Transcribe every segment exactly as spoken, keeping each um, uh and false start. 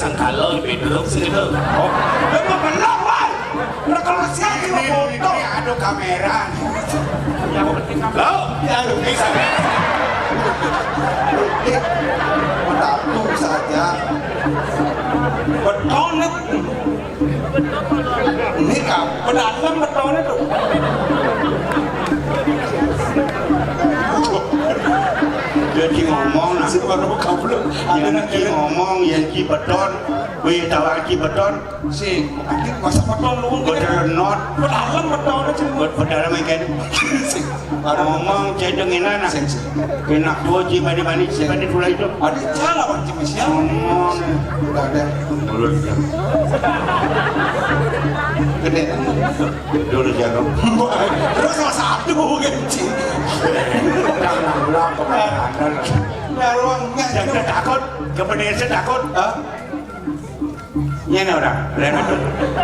Kalau di Bedrock situ. Oh, lu mau belok, Wan? Lu kalau siap, ini, mau foto. Ini ada kamera. Lo? Ya, lu bisa. Tahu saja. Beton, ini kau pedalem beton itu. Jadi ngomong, nah. Si baru kabel. Ada nanti ngomong, yang ki beton. Wih, tahu ki beton. Si, anjing, masa beton lu? Beton not. Pedalem beton aja. Buat pedalem yang kayak. Ngomong, cedeng ini, nah. Sing, sing. Kena dua ji, bani-bani, si bani pula itu. Ada salah, Bang, cuma siapa? Ngomong. Udah ada. Mulut. Gede. Dulu jago. Terus salah satu, Bang, Ci. Jangan ulang, Bang. Ada lah. Baru enggak. Jangan takut. Kepedesan takut. Hah? Ini orang, lain betul.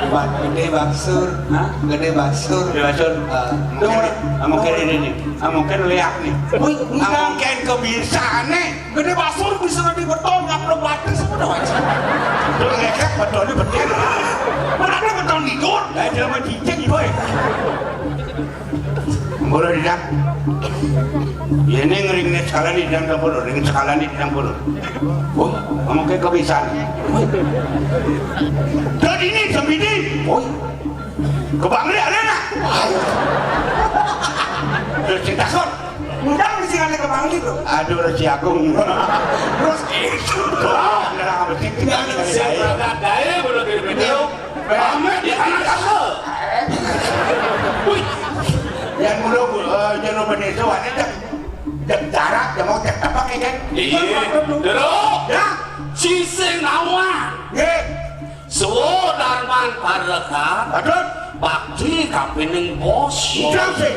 Ba-, gede basur, hah? Gede basur. Gede basur. Eh, mungkin, ah, mungkin ini nih, ah, mungkin liak nih. Wih, ah, mungkin kebiasaan nih. Gede basur bisa di beton, nggak perlu batis, udah wajib. Betul, ngekek beton di beton. Mana ada beton tidur? Eh, jangan cicing, boy. Mula didak. Ya, ini ngering nih sekalian di dalam dapur, ngering sekalian di dalam dapur. Oh, kamu kayak kebiasaan. Dan ini sembidi. Oh, ke Bangli ada nak? Terus cerita kon. Udah mesti ada ke Bangli, bro. Aduh, Resi Agung. Terus itu. Ada apa sih? Tidak ada. Saya berangkat dari, belum di video. Pamit di anak aku. Wih. Yang mulu, eh, jangan lupa nih, so, ada dek, dek jarak, dia mau cek apa, kan? Iya. Dulu. Ya. Ci sing nawang. Nggih. Suwun Darman Parekan. Aduh. Bakti kapining bos. Udah sih.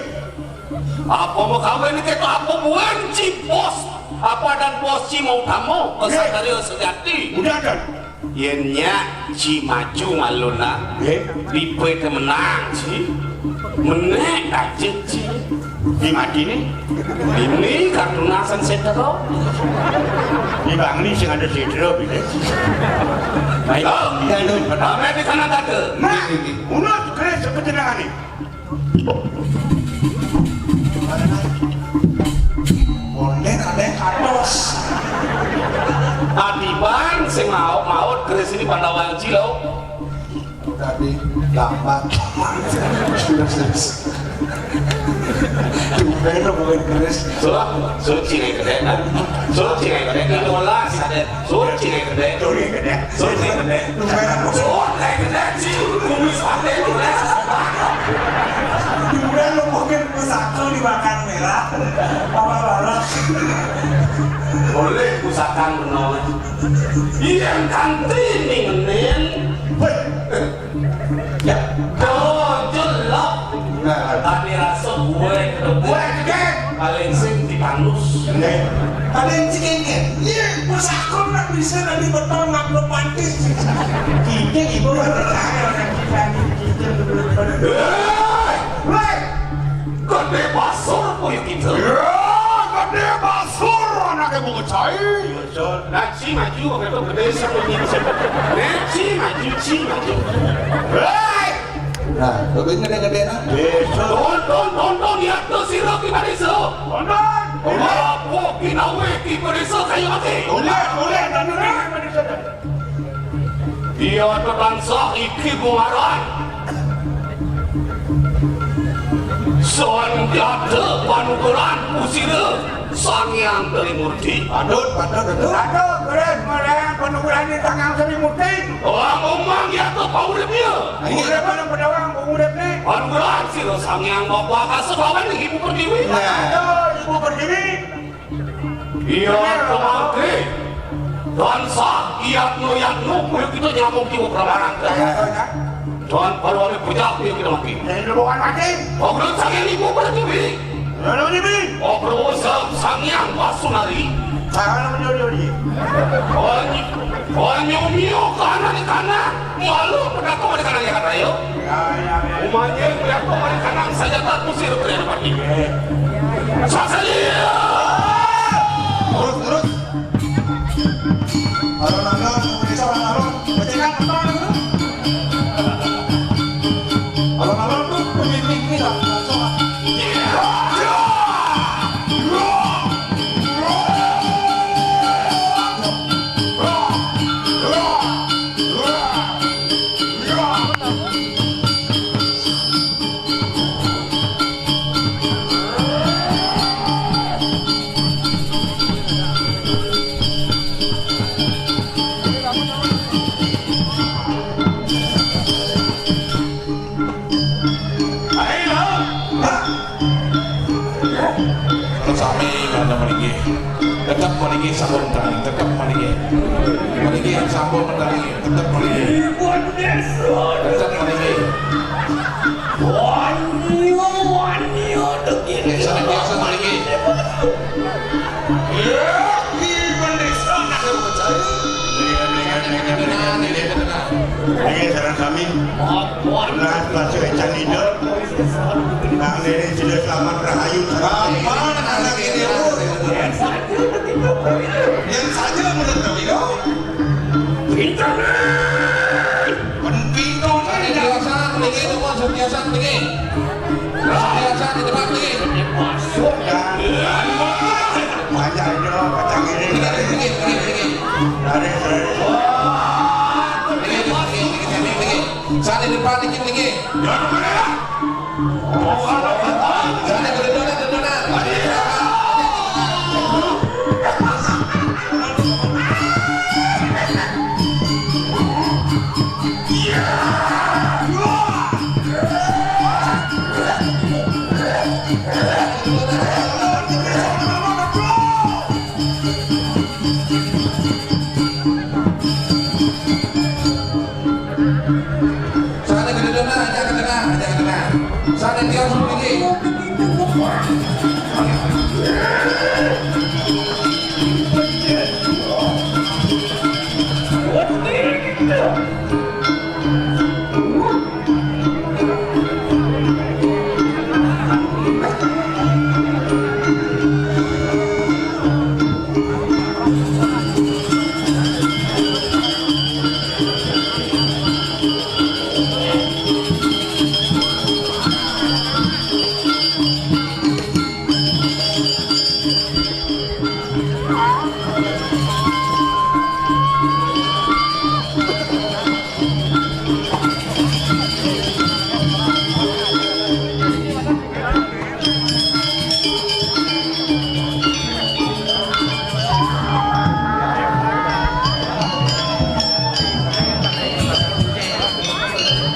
Apa mau kawin kita apa buan ci bos? Apa dan bos ci mau tamu? Nggih. Kesadaran sejati. Udah, Dan. Yen nyak ci maju ngalun, nak. Nggih. Lipe menang ci. Menek dajek ci. Di mati nih. Ini kartunasan setero. Di Bangli sing ada setero, gitu. Baik. Oh, iya, Nun. Rame di kanan tante. Nah, ini, ini. Unut, keris, ketenangan nih. Monden ada yang kados. Adiban sing maut-maut keris ini Pandawan Cilo. Tadi lambat. Sudah, sudah. Tumben lo bukan keris. Suci nih gede. Suci nih gede. Itulah sadar. Suci nih gede. Suci nih gede. Suci nih gede. Suci nih gede. Kumis pantai gede. Tumben lo mungkin pusaka dimakan merah. Apa barang? Boleh pusaka menolak. Iya, kanti nih, Nen. Weh. Ya. Tuh, jelek. Nah. Tadi rasa gue, gue, gue. Paling sing di panus. Nih. Paling sing ini. Iya, pusaka nak bisa dari beton, nak romantis. Kita ibu percaya orang kita ini, kita betul-betul. Hei! Hei! Gede basur, puyu kita. Ya, gede basur, anaknya bunga cai. Nah, ci maju, waktu itu gede sama ini. Nah, ci maju, ci maju. Hei! Nah, lebih gede-gede, nah. Tonton, tonton, ya tuh si Rocky Mariso. Tonton. Apa kinawe ki Mariso kayu mati? Boleh, boleh, dan ini Mariso. Iya, tansah iki bungaran. Sanjata panuturan pusira Sang Hyang Trimurti. Patut, patut, patut. Patut, keren, keren, panuturan Sang Hyang Trimurti. Orang umang ya ke pauripnya. Ini urip orang pedawang, urip ni. Panuturan sira Sang Hyang Bapa Kasa Bawan Ibu Pertiwi. Nah. Patut, Ibu Pertiwi. Iya, kemangke. Tansah iyatno-iyatno, kuwi kita nyambung kiwa pramarang. Dan parwane bocah kuwi kita mati. Ini bukan mati. Obrolan Sang Hyang Ibu Pertiwi. Lalu ini. Obrolan Sang, Sang Hyang Pasunari. Salah menyuruh dia. Banyu, banyu mio kanan kanan. Malu pendapat mereka nanya kata yo. Ya, ya, ya. Umanya pendapat mereka nang saja tak kusir terjadi mati. Sasaja. Terus, terus. Alon-alon, bisa alon-alon. Terus sami mana malinggih. Tetap malinggih sampun tani, tetap malinggih. Malinggih sampun tani, tetap malinggih. Tetap malinggih. Wanyo, wanyo, degi. Oke, sané biasa malinggih. Ya, ki bendesa nak percaya. Iya, iya, iya, iya, iya, iya. Ini sareng sami. Nah, pas écan ida. Kang Diri sudah selamat rahayu. Kapan anak ini, Bu? Yang saja menurut kami, kau. Pinter. Pen pinter. Sani biasa, tinggi, teman, biasa, tinggi. Biasa, di depan, tinggi. Masuk, ya. Banyak ini, kacang ini. Tinggi, tinggi, tinggi, tinggi. Dari, dari. Tinggi, tinggi, tinggi, tinggi, tinggi. Sani depan, tinggi, tinggi. Jangan lupa, ya. Sané kededenan, aja ke tengah, aja ke tengah. Sané tios mriki.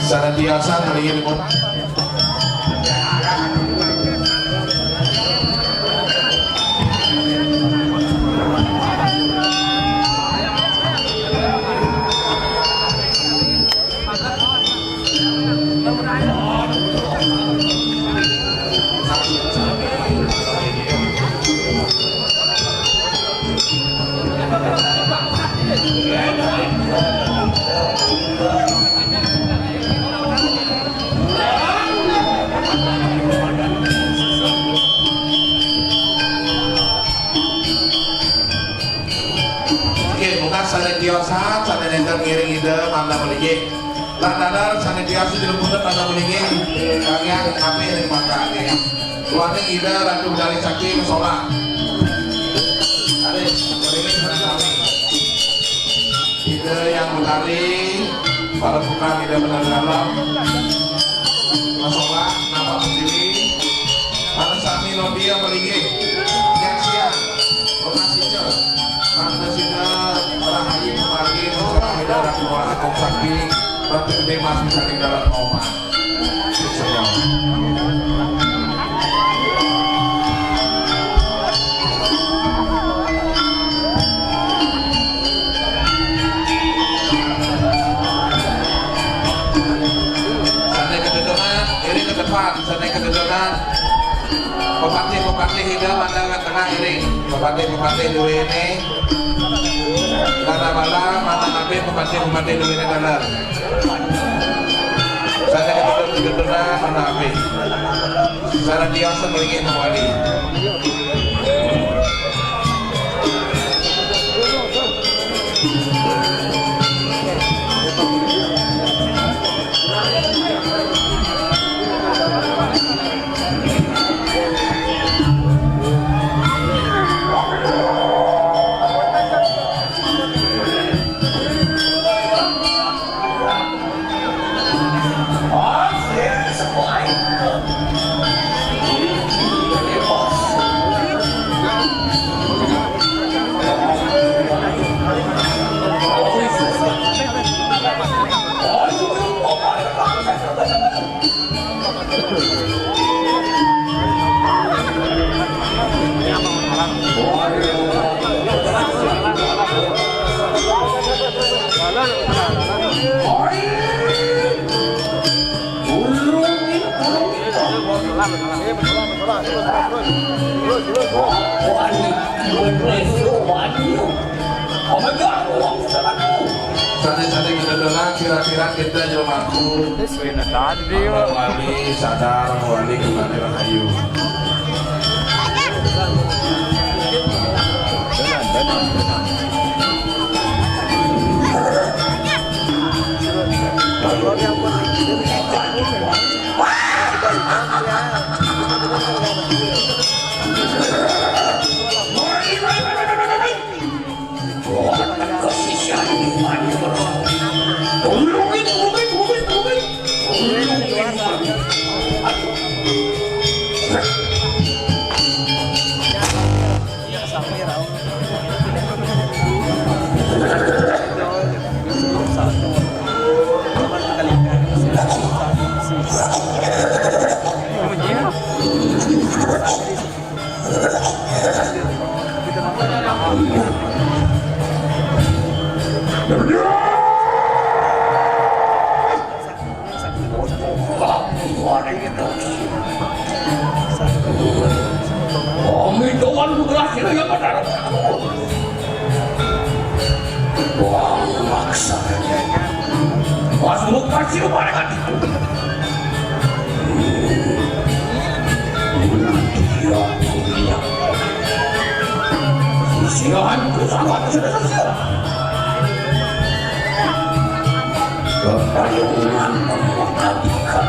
Senantiasa melihat. Nggih, mungkah sané tiosan, sané nénten ngiring Ida, mangga mriki. Lan dalar sané tios dilebur, mangga mriki. Kalian apik ning mangkane. Kuwaning Ida Ratu Betari Sakti Mesola. Alis, mriki sareng sami. Ida Hyang Betari, para putra Ida Betari Dalam. Mesola, napa pertiwi. Para sami Lodia mriki. Siang-siang. Lokasi Mangda sida rahayu pamargi, Ida Ratu Agung Sakti, Ratu Gede Mas misaning dalan omah. Sané kededenan, ini ke depan, sané kededenan. Pepatih-pepatih Ida mangga tengah iring. Pepatih-pepatih duwene. Bala-bala, manah apik, pepatih-pepatih duwene dalar. Sané kebetulan, kebetulan, manah apik. Sané tios mriki mawali. Santai-santai kita tenang, kira-kira kita jelemaku. Wina tadi, Abah Wali sadar, Abah Wali kembali rahayu. Kami doan putra sila yang benar. Wah, maksa. Masuk kasih mereka. Nanti aku lihat. Silahan ku sangat sudah. Kepayungan mengabdikan.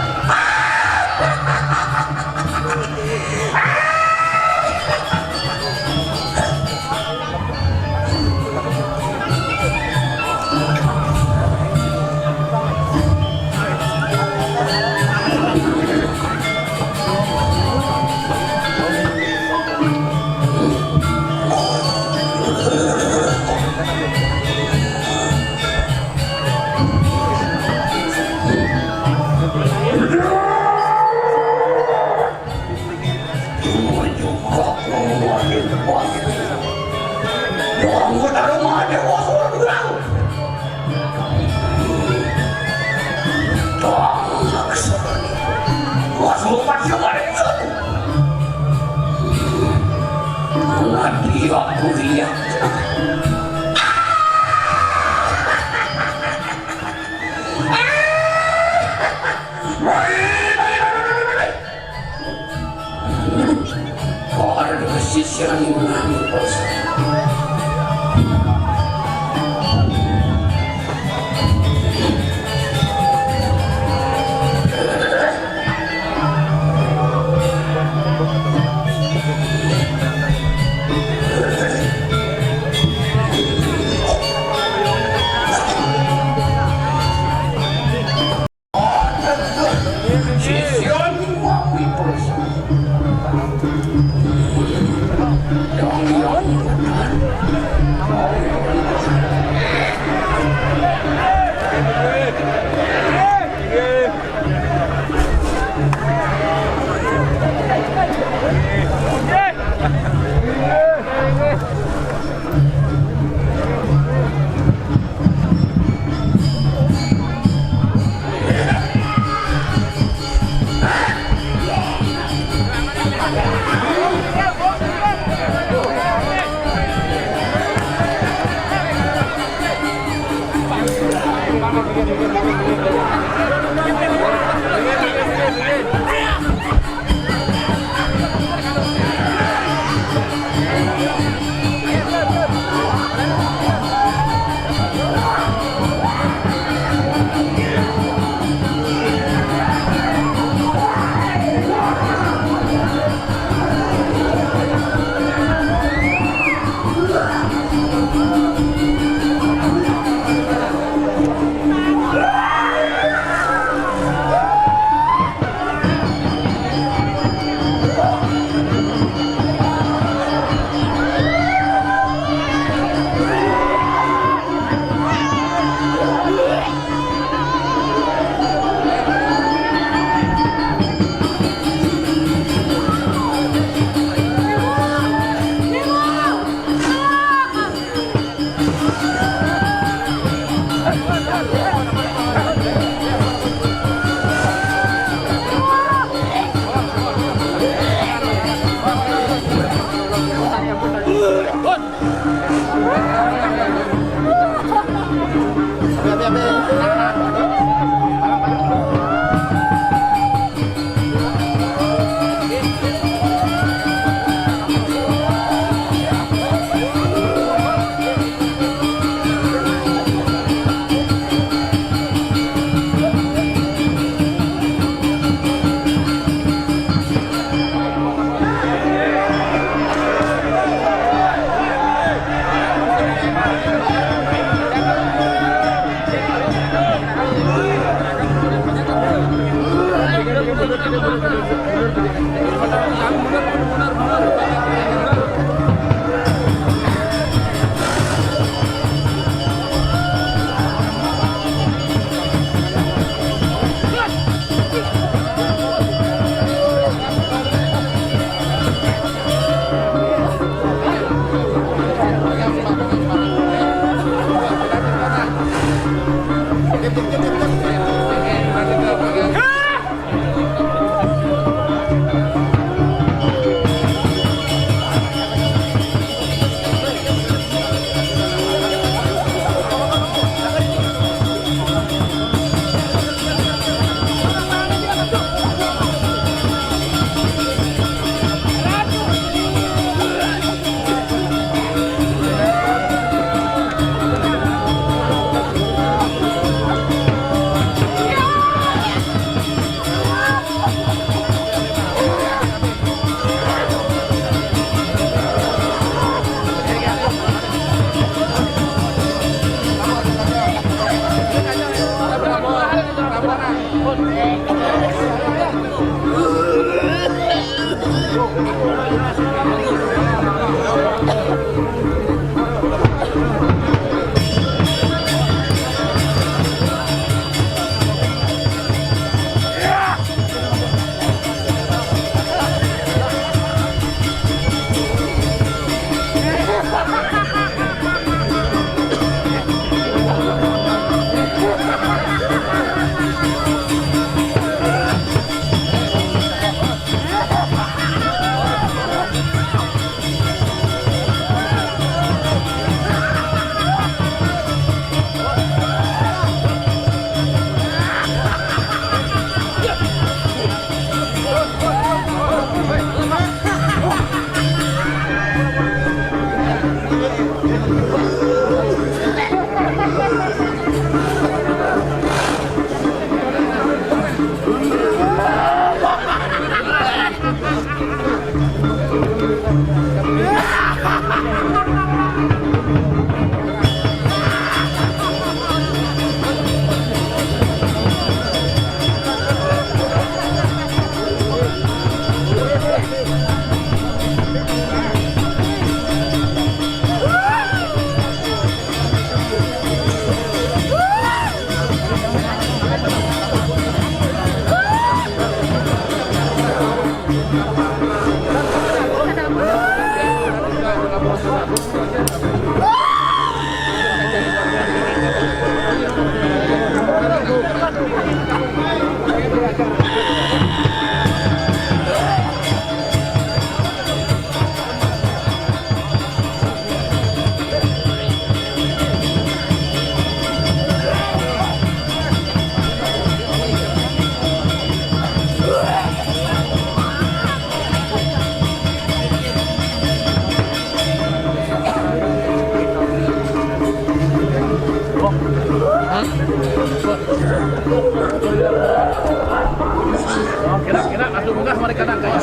Kira-kira atuh munggah mereka nangka ya.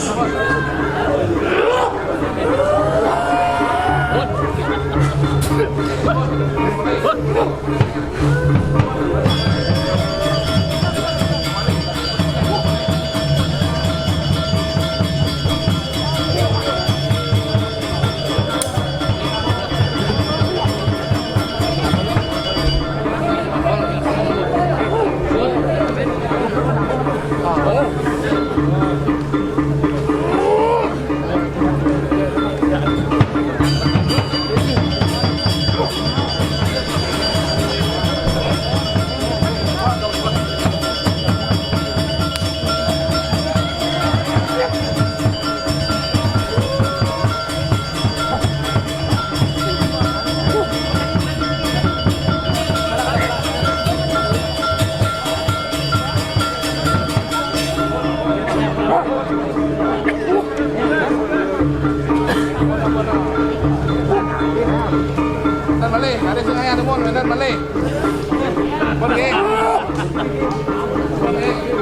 Bener malih, ada sing aya demun, bener malih. Pun nggih. Pun nggih.